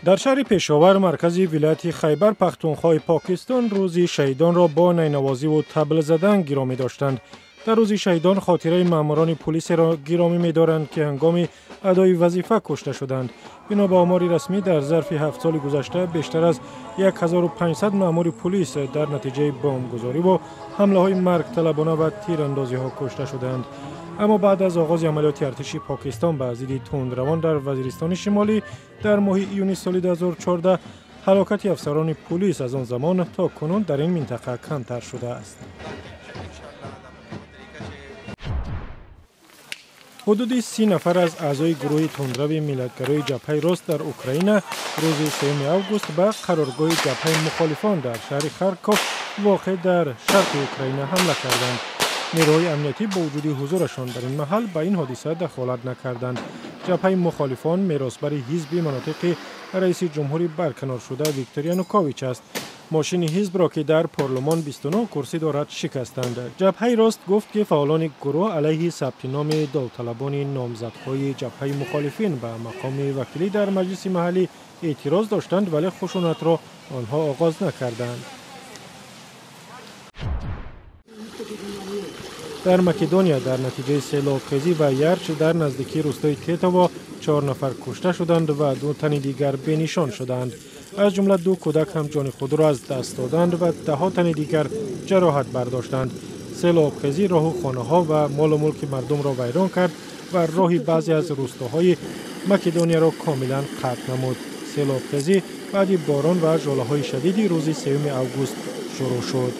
Дар шаҳри Пешовар, маркази вилояти Хайбар Пахтунхои Покистон, рӯзи шаҳидонро бо найнавозиву табл задан гиромӣ доштанд. Дар рӯзи шаҳидон хотираи маъмурони пулисеро гиромӣ медоранд, ки ҳангоми адои вазифа кушта шуданд. Бино ба омори расмӣ, дар зарфи 7 соли гузашта бештар аз 1500 маъмури пулис дар натиҷаи бомбгузорӣ ҳамлаҳои маргталабона ва тирандозиҳо кушта шуданд. Аммо баъд аз оғози амалиёти артиши Покистон ба зидди тундравон дар Вазиристони Шимолӣ дар моҳи июни соли 2014, ҳалокати афсарони пулис аз он замон то кунун дар ин минтақа камтар шудааст. Ҳудуди 30 нафар аз аъзои гурӯҳи тундрави миллатгарои Ҷабҳаи рост дар Украина рӯзи 3 август ба қароргоҳи ҷабҳаи мухолифон дар шаҳри Харков, воқеъ дар шарқи Украина, ҳамла карданд. Нерӯҳои амниятӣ бо вуҷуди ҳузурашон дар ин маҳал ба ин ҳодиса дахолат накарданд. Ҷабҳаи мухолифон меросбари ҳизби манотиқи раиси ҷумҳури барканоршуда Виктор Янукович аст. Мошини ҳизбро, ки дар парлумон 29 курсӣ дорад, шикастанд. Ҷабҳаи рост гуфт, ки фаъолони гурӯҳ алайҳи сабти номи довталабони номзадҳои ҷабҳаи мухолифин ба мақоми вакилӣ дар маҷлиси маҳаллӣ эътироз доштанд, вале хушунатро онҳо оғоз накарданд. Дар Македония дар натиҷаи селобхезӣ ва ярч дар наздикии рӯстои Тетово 4 нафар кушта шуданд ва 2 тани дигар бенишон шуданд. Аз ҷумла 2 кӯдак ҳам ҷони худро аз даст доданд ва даҳҳо тани дигар ҷароҳат бардоштанд. Селобхезӣ роҳу хонаҳо ва молу мулки мардумро вайрон кард ва роҳи баъзе аз рӯстоҳои Македонияро комилан қатъ намуд. Селобхезӣ баъди борон ва жолаҳои шадиди рӯзи 3 август шурӯъ шуд.